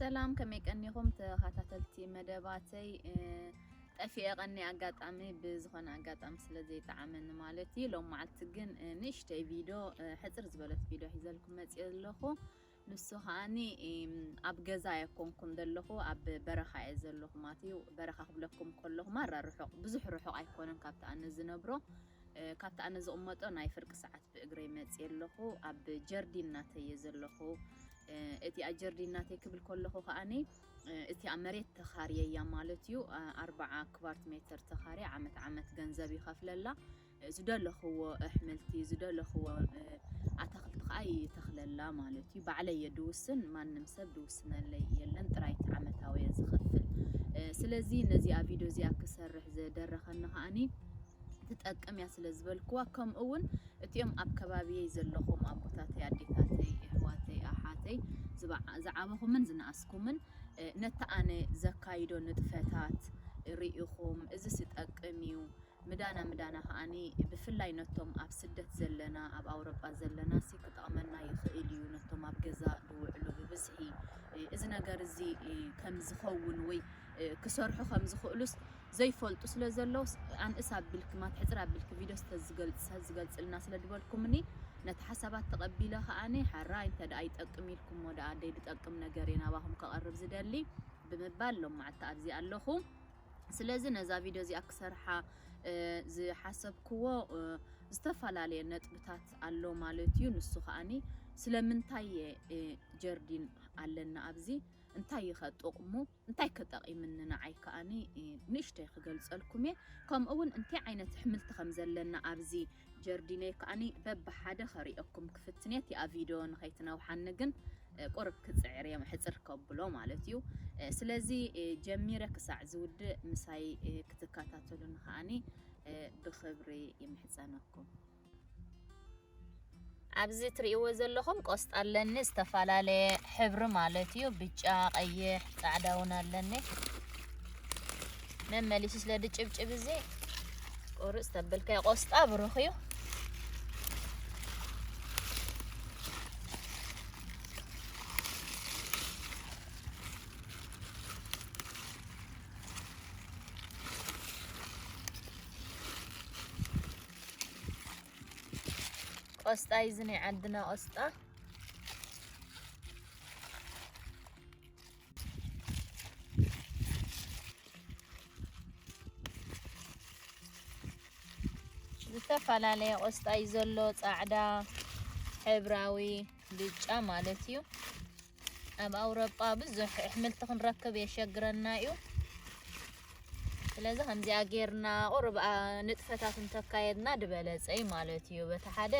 ሰላም፣ ከመይ ቀኒኹም ተኸታተልቲ መደባተይ? እ፣ ጠፊኤ ቀኒ ኣጋጣሚ፣ ብዝኾነ ኣጋጣሚ ስለ ዘይጠዓመኒ ማለት እዩ። ሎም መዓልቲ ግን፣ እ፣ ንእሽተይ ቪድዮ፣ እ፣ ሕጽር ዝበለት ቪድዮ ሒዘልኩም መጽየ ኣለኹ። ንሱ ከኣኒ፣ እም፣ ኣብ ገዛ ኣይኮንኩን ዘለኹ፣ ኣብ በረኻ እየ ዘለኹ ማለት እዩ። በረኻ ክብለኩም ከለኹ ማራ ርሑቕ፣ ብዙሕ ርሑቕ ኣይኮነን ካብቲ ኣነ ዝነብሮ። እ፣ ካብቲ ኣነ ዝቕመጦ ናይ ፍርቂ ሰዓት ብእግረይ መጽየ ኣለኹ። ኣብ ጀርዲን ናተይ እየ ዘለኹ። እ፣ እቲኣ ጀርዲን ናተይ ክብል ከለኹ ከኣኒ፣ እ፣ እቲኣ መሬት ተኻርየያ ማለት እዩ። እ፣ ኣርብዓ ክቫርት ሜትር ተኻርየ ዓመት ዓመት ገንዘብ ይኸፍለላ። እ፣ ዝደለኽዎ ኣሕምልቲ፣ ዝደለኽዎ፣ እ፣ ኣታኽልቲ ከኣ ይተኽለላ ማለት እዩ። ባዕለይ እየ ድውስን፣ ማንም ሰብ ድውስነለይ የለን። ጥራይ እቲ ዓመታዊ እየ ዝኸፍል። እ፣ ስለዚ ነዚኣ ቪድዮ እዚኣ ክሰርሕ ዘደረኸኒ ከኣኒ ትጠቅም እያ ስለ ዝበልክዋ፣ ከምኡ እውን እቲኦም ኣብ ከባቢየይ ዘለኹም ኣቦታተይ፣ ኣዴታተይ፣ ኣሕዋተይ፣ ኣሓተይ፣ ዝብዓ-፣ ዝዓበኹምን ዝነኣስኩምን፣ እ፣ ነቲ ኣነ ዘካይዶ ንጥፈታት ርኢኹም፣ እዚስ ይጠቅም እዩ፣ ምዳና ምዳና ከኣኒ ብፍላይ ነቶም ኣብ ስደት ዘለና፣ ኣብ ኣውሮጳ ዘለና ሲ ክጠቕመና ይኽእል እዩ፣ ነቶም ኣብ ገዛ ዝውዕሉ ብብዝሒ፣ እ፣ እዚ ነገር እዚ፣ እ፣ ከም ዝኸውን ወይ፣ እ፣ ክሰርሑ ከም ዝኽእሉስ ዘይፈልጡ ስለ ዘለዉ፣ ኣንእስ ኣቢልኪ፣ ማት ሕጽር ኣቢልኪ ቪድዮ ስተ ዝገልጽ-፣ ዝገልጽልና ስለ ዝበልኩምኒ፣ ነቲ ሓሳባት ተቐቢለ ከኣኒ፣ ሓራይ እንተ ደኣ ይጠቅም ኢልኩሞ ደኣ፣ ደይ ዝጠቅም ነገር እየ ናባኹም ከቐርብ ዝደሊ ብምባል፣ ሎም መዓልቲ ኣብዚ ኣለኹ። ስለዚ ነዛ ቪድዮ እዚኣ ክሰርሓ፣ እ፣ ዝሓሰብክዎ፣ እ፣ ዝተፈላለየ ነጥብታት ኣሎ ማለት እዩ። ንሱ ከኣኒ ስለምንታይ እየ፣ እ፣ ጀርዲን ኣለና ኣብዚ፣ እንታይ እዩ ከ ጥቕሙ? እንታይ ከጠቒምኒ ንዓይ ከኣኒ፣ እ፣ ንእሽተይ ክገልጸልኩም እየ። ከምኡ እውን እንታይ ዓይነት ኣሕምልቲ ከም ዘለና ኣብዚ ጀርዲነይ ከኣኒ በብሓደ ከርእየኩም ክፍትን እየ። እቲኣ ቪድዮ ንኸይትነውሓኒ ግን፣ እ፣ ቁርብ ክጽዕር እየ፣ ሕጽር ከብሎ ማለት እዩ። እ፣ ስለዚ፣ እ፣ ጀሚረ ክሳዕ ዝውድእ ምሳይ፣ እ፣ ክትከታተሉኒ ከኣኒ፣ እ፣ ብኽብሪ ይምሕጸነኩም። ኣብዚ ትርእይዎ ዘለኹም ቆስጣ ኣለኒ፣ ዝተፈላለየ ሕብሪ ማለት እዩ። ብጫ፣ ቀይሕ፣ ጻዕዳ እውን ኣለኒ። መመሊሱ ስለ ድጭብጭብ እዚ ቁርጽ ተበልካዮ ቆስጣ ብሩኽ እዩ። ቆስጣ እዩ፣ እዚ ናይ ዓድና ቆስጣ። ዝተፈላለየ ቆስጣ እዩ ዘሎ፣ ጻዕዳ፣ ሕብራዊ፣ ብጫ ማለት እዩ። ኣብ ኣውሮጳ ብዙሕ ኣሕምልቲ ክንረክብ የሸግረና እዩ። ስለዚ ከምዚኣ ጌርና ቁሩብ፣ ኣ፣ ንጥፈታት እንተካየድና ዝበለጸ እዩ ማለት እዩ። በቲ ሓደ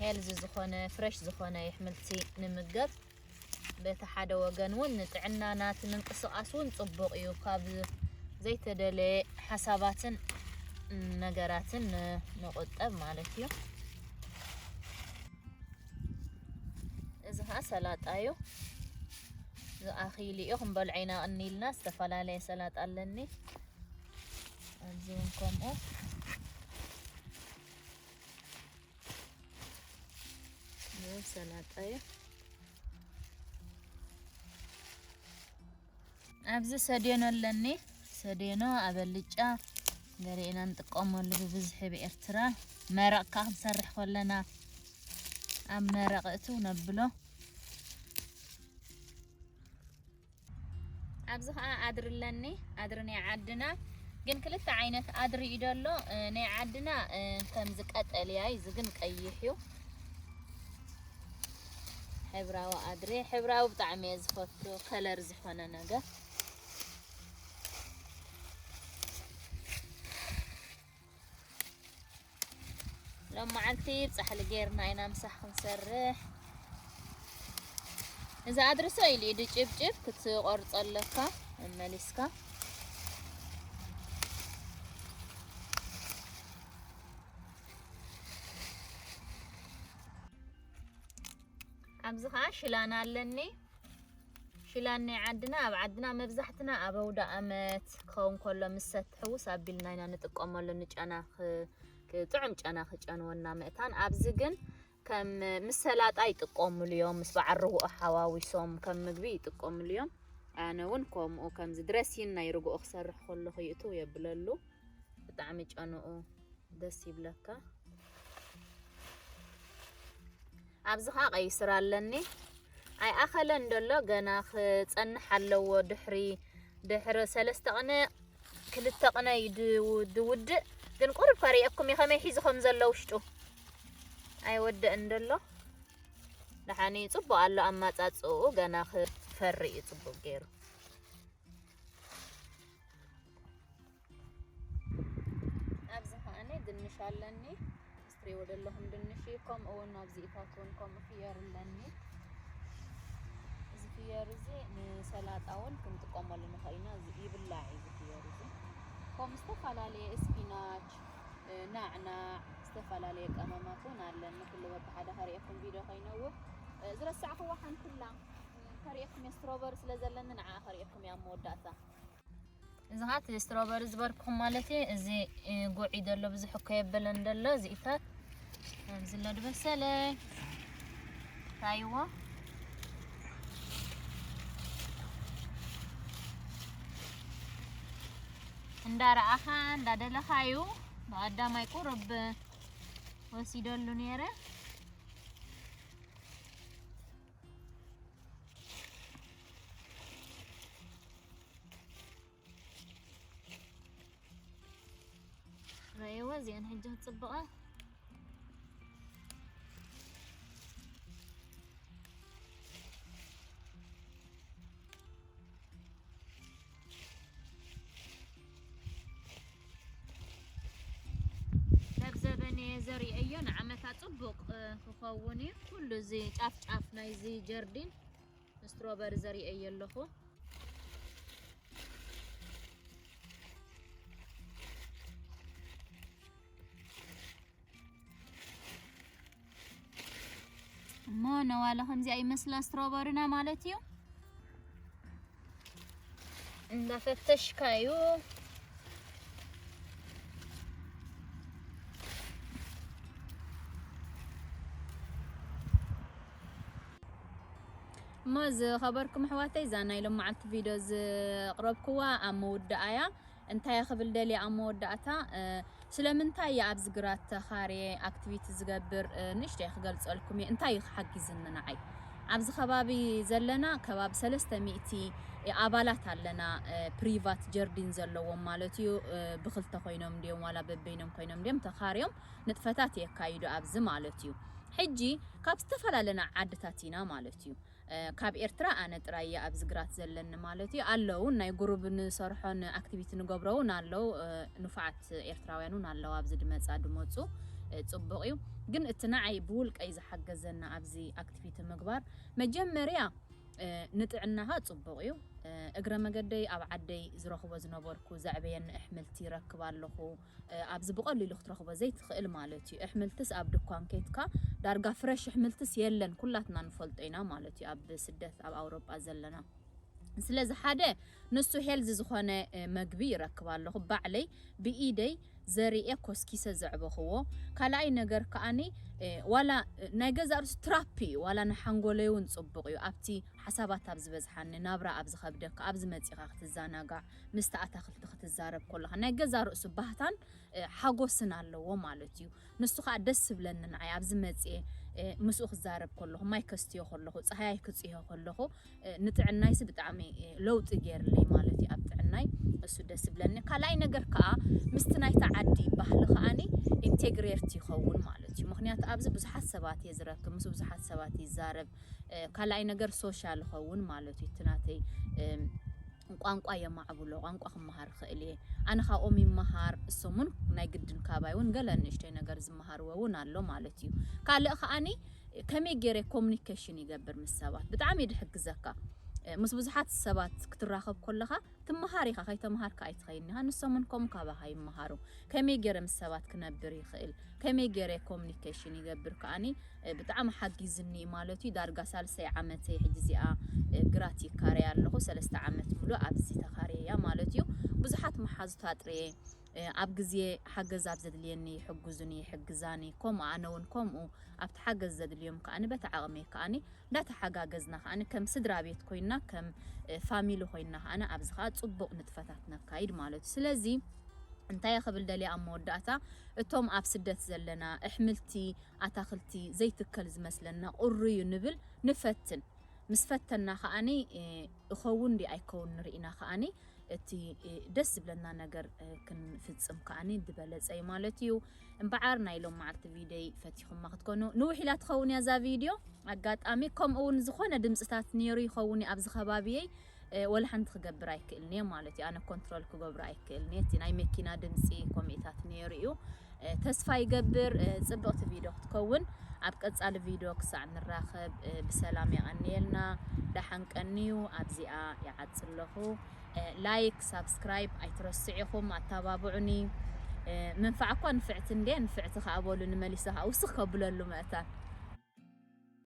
ሄልዚ ዝኾነ፣ ፍረሽ ዝኾነ ኣሕምልቲ ንምገብ፣ በቲ ሓደ ወገን እውን ንጥዕናና እቲ ምንቅስቓስ እውን ጽቡቕ እዩ። ካብ ዘይተደለየ ሓሳባትን ነገራትን ን-፣ ንቑጠብ ማለት እዩ። እዚ ኸዓ ሰላጣ እዩ። ዝኣኽል እዩ፣ ክንበልዖ ኢና ቅኒ ኢልና። ዝተፈላለየ ሰላጣ ኣለኒ። ኣብዚ እውን ከምኡ። እዚ እውን ሰላጣ እዩ። ኣብዚ ሰዴኖ ኣለኒ። ሰዴኖ ኣብ ኣልጫ ገለ ኢና ንጥቀመሉ ብብዝሒ ብኤርትራ። መረቕ ከኣ ክንሰርሕ ከለና ኣብ መረቕ እትው ነብሎ። ኣብዚ ኸኣ ኣድሪ ኣለኒ። ኣድሪ ናይ ዓድና ግን ክልተ ዓይነት ኣድሪ እዩ ደሎ። እ፣ ናይ ዓድና፣ እ፣ ከምዚ ቀጠልያ እዩ፣ እዚ ግን ቀይሕ እዩ። ሕብራዊ ኣድሪ፣ ሕብራዊ ብጣዕሚ እየ ዝፈቱ፣ ከለር ዝኾነ ነገር። ሎም መዓልቲ ጻሕሊ ጌርና ኢና ምሳሕ ክንሰርሕ። እዚ ኣድሪ ስቕ ኢሉ እዩ ድጭብጭብ ክትቆርጾ ኣለካ መመሊስካ። ኣብዚ ኸዓ ሽላን ኣለኒ። ሽላን ናይ ዓድና፣ ኣብ ዓድና መብዛሕትና ኣብ ኣውደ ኣመት ክኸውን ከሎ ምስ ሰቲ ሕውስ ኣቢልና ኢና ንጥቀመሉ፣ ንጨና ክ-፣ ክ-፣ ጥዑም ጨና ክጨንወና ምእታን። ኣብዚ ግን ከም ምስ ሰላጣ ይጥቀሙሉ እዮም፣ ምስ በዓል ርጉኦ ሓዋዊሶም ከም ምግቢ ይጥቀሙሉ እዮም። ኣነ እውን ከምኡ ከምዚ ድረሲን ናይ ርጉኦ ክሰርሕ ከለኹ ይእትው የብለሉ። ብጣዕሚ ጨንኡ ደስ ይብለካ። ኣብዚ ኸዓ ቀይስር ኣለኒ። ኣይ ኣኸለ እንደሎ ገና ክጸንሕ ኣለዎ። ድሕሪ ድሕሪ ሰለስተ ቅነ ክልተ ቅነ እዩ ድው- ድውድእ። ግን ቁርብ ከርእየኩም እዩ ከመይ ሒዙ ከም ዘሎ ውሽጡ። ኣይወደእን እንደሎ። ደሓን እዩ፣ ጽቡቕ ኣሎ ኣማጻጽኡ፣ ገና ክፈሪ እዩ ጽቡቕ ገይሩ። ኣብዚ ከኣኒ ድንሽ ኣለኒ፣ ምስ ትሪእዎ ዘለኹም ድንሽ እዩ። ከምኡ እውን ኣብዚኢታት እውን ከምኡ ፍየር ኣለኒ። እዚ ፍየር እዚ ንሰላጣ እውን ክንጥቀመሉ ንኽእል ኢና። እዚ ይብላዕ እዩ እዚ ፍየር እዚ። ከምኡ ዝተፈላለየ ስፒናች፣ እ፣ ናዕናዕ፣ ዝተፈላለየ ቀመማት እውን ኣለኒ። ኩሉ በብሓደ ከርእየኩም ቪድዮ ከይነውሕ። እ፣ ዝረሳዕክዋ ሓንቲ ኣላ። እ፣ ከርእየኩም እየ፣ ስትሮበሪ ስለ ዘለኒ ንዓኣ ከርእየኩም እየ ኣብ መወዳእታ። እዚ ኸዓ እቲ ስትሮበሪ ዝበልኩኹም ማለት እዩ። እዚ፣ እ፣ ጉዕ እዩ ዘሎ፣ ብዙሕ እኮ የበለን ዘሎ። እዚኢታት ኣብዚ ኣሎ ዝበሰለ። ታይዎ። እንዳረኣኻ እንዳደለኻዩ ብቐዳማይ ቁርብ ወሲደሉ ነይረ። ረእይዎ እዚአን ሕጂ ክፅብቐ። ካብ ዘበነ ዘርእየዮ ንዓመታ ፅቡቕ፣ እ፣ ክኸውን እዩ። ኩሉ እዚ ጫፍ ጫፍ ናይዚ ጀርዲን ስትሮበሪ ዘርእየዮ ኣለኹ። እሞ ነዋለ ከምዚኣ ይመስላ ስትሮበሪና ማለት እዩ። እንዳፈተሽካ እዩ። እሞ ዝኸበርኩም ኣሕዋተይ፣ እዛ ናይ ሎማዓልቲ ቪድዮ ዝቕረብክዋ ኣብ መወዳእያ እንታይ ክብል ደልየ ኣብ መወዳእታ፣ እ፣ ስለምንታይ እየ ኣብዚ ግራት ተኻርየ ኣክቲቪቲ ዝገብር፣ እ፣ ንእሽተይ ክገልጸልኩም እየ። እንታይ እዩ ክሓጊዝኒ ንዓይ? ኣብዚ ከባቢ ዘለና ከባቢ ሰለስተ ሚእቲ ኣባላት ኣለና፣ እ፣ ፕሪቫት ጀርዲን ዘለዎም ማለት እዩ። እ፣ ብክልተ ኮይኖም እንድዮም ዋላ በበይኖም ኮይኖም እንድዮም ተኻርዮም ንጥፈታት የካይዱ ኣብዚ ማለት እዩ። ሕጂ ካብ ዝተፈላለና ዓድታት ኢና ማለት እዩ። እ፣ ካብ ኤርትራ ኣነ ጥራይ እየ ኣብዚ ግራት ዘለኒ ማለት እዩ። ኣለዉ ናይ ጉሩብ ንሰርሖን ኣክቲቪቲ ንገብሮ እውን ኣለዉ፣ እ፣ ንፉዓት ኤርትራውያን እውን ኣለዉ ኣብዚ ድመጻ ድመጹ፣ እ፣ ጽቡቕ እዩ። ግን እቲ ንዓይ ብውልቀይ ዝሓገዘና ኣብዚ ኣክቲቪቲ ምግባር መጀመርያ፣ እ፣ ንጥዕናኻ ጽቡቕ እዩ። እ፣ እግረ መገደይ ኣብ ዓደይ ዝረኽቦ ዝነበርኩ ዘዕበየኒ ኣሕምልቲ ይረክብ ኣለኹ። እ፣ ኣብዚ ብቐሊሉ ክትረኽቦ ዘይትኽእል ማለት እዩ። ኣሕምልትስ ኣብ ድኳን ከይትካ ዳርጋ ፍረሽ ኣሕምልትስ የለን፣ ኩላትና ንፈልጦ ኢና ማለት እዩ፣ ኣብ ስደት ኣብ ኣውሮጳ ዘለና። ስለዚ ሓደ ንሱ ሄልዚ ዝኾነ፣ እ፣ መግቢ ይረክብ ኣለኹ፣ ባዕለይ ብኢደይ ዘሪኤ ኮስኪሰ ዘዕበኽዎ። ካልኣይ ነገር ከኣኒ፣ እ፣ ዋላ፣ እ፣ ናይ ገዛ ርእሱ ትራፒ እዩ፣ ዋላ ንሓንጎለይ እውን ጽቡቕ እዩ። ኣብቲ ሓሳባት ኣብ ዝበዝሓኒ፣ ናብራ ኣብ ዝኸብደካ፣ ኣብ ዝመጺኻ ክትዘናጋዕ፣ ምስቲ ኣታኽልቲ ክትዛረብ ከለኻ ናይ ገዛ ርእሱ ባህታን፣ እ፣ ሓጎስን ኣለዎ ማለት እዩ። ንሱ ኸኣ ደስ ዝብለኒ ንዓይ ኣብዚ መጽየ፣ እ፣ ምስኡ ክዛረብ ከለኹ፣ ማይ ከስትዮ ከለኹ፣ ጸሃያይ ክጽዮ ከለኹ፣ እ፣ ንጥዕናይሲ ብጣዕሚ፣ እ፣ ለውጢ ገይርለይ ማለት እዩ ኣብ ጥዕናይ። እሱ ደስ ዝብለኒ። ካልኣይ ነገር ከኣ ምስቲ ናይታ ዓዲ ባህሊ ከኣኒ ኢንቴግሬት ይኸውን ማለት እዩ። ምኽንያቱ ኣብዚ ብዙሓት ሰባት እየ ዝረክብ፣ ምስ ብዙሓት ሰባት ይዛረብ። እ፣ ካልኣይ ነገር ሶሻል ይኸውን ማለት እዩ። እቲ ናተይ፣ እ፣ ቋንቋ የማዕብሎ፣ ቋንቋ ክመሃር ይኽእል እየ። ኣነ ካብኦም ይመሃር፣ እሶም እውን ናይ ግድን ካባይ እውን ገለ ንእሽተይ ነገር ዝመሃርዎ እውን ኣሎ ማለት እዩ። ካልእ ከኣኒ ከመይ ገይረ ኮሙኒኬሽን ይገብር ምስ ሰባት፣ ብጣዕሚ እዩ ድሕግዘካ። እ፣ ምስ ብዙሓት ሰባት ክትራኸብ ከለኻ ትመሃር ኢኻ፣ ከይተምሃርካ ኣይትኸይድን ኢኻ። ንሶም እውን ከምኡ ካባኻ ይመሃሩ። ከመይ ገይረ ምስ ሰባት ክነብር ይኽእል፣ ከመይ ገይረ ኮሙኒኬሽን ይገብር ከኣኒ፣ እ፣ ብጣዕሚ ሓጊዝኒ ማለት እዩ። ዳርጋ ሳልሰይ ዓመተይ ሕጂ እዚኣ፣ እ፣ ግራት ይካረይ ኣለኹ። ሰለስተ ዓመት ሙሉእ ኣብዚ ተኻርየ እያ ማለት እዩ። ብዙሓት መሓዙት ኣጥርየ፣ ኣብ ግዜ ሓገዝ ኣብ ዘድልየኒ ይሕግዙኒ፣ ይሕግዛኒ። ከምኡ ኣነ እውን ከምኡ ኣብቲ ሓገዝ ዘድልዮም ከኣኒ በቲ ዓቕመይ ከኣኒ እንዳተሓጋገዝና ከኣኒ ከም ስድራ ቤት ኮይና፣ ከም ፋሚሊ ኮይና ከኣኒ ኣብዚ ከኣ ጽቡቕ ንጥፈታት ነካይድ ማለት እዩ። ስለዚ እንታይ ክብል ደልየ ኣብ መወዳእታ፣ እቶም ኣብ ስደት ዘለና ኣሕምልቲ፣ ኣታኽልቲ ዘይትከል ዝመስለና ቁሩዩ ንብል ንፈትን። ምስ ፈተና ከኣኒ እኸውን ዲ ኣይከውን ንርኢና ከኣኒ እቲ ደስ ዝብለና ነገር ክንፍጽም ከኣኒ ዝበለጸ እዩ ማለት እዩ። እምበዓር ናይ ሎም መዓልቲ ቪድዮይ ፈቲኹማ ክትኮኑ፣ ንውሕ ኢላ ትኸውን እያ እዛ ቪድዮ። ኣጋጣሚ ከምኡ እውን ዝኾነ ድምፅታት ነይሩ ይኸውን እዩ ኣብዚ ከባቢየይ፣ ወላ ሓንቲ ክገብር ኣይክእልን እየ ማለት እዩ። ኣነ ኮንትሮል ክገብሮ ኣይክእልን እየ። እቲ ናይ መኪና ድምፂ ኮሜታት ነይሩ እዩ። ተስፋ ይገብር ጽብቕቲ ቪድዮ ክትከውን። ኣብ ቀጻሊ ቪድዮ ክሳዕ ንራኸብ ብሰላም የቐንየልና። ደሓን ቀንዩ። ኣብዚኣ ይዓጽ ኣለኹ። ላይክ፣ ሳብስክራይብ ኣይትረስዑ ኢኹም፣ ኣተባብዑኒ። ምንፋዕ እኳ ንፍዕቲ እንዴ፣ ንፍዕቲ ከኣ በሉኒ መሊሰ ከኣ ውስኽ ከብለሉ መእታን።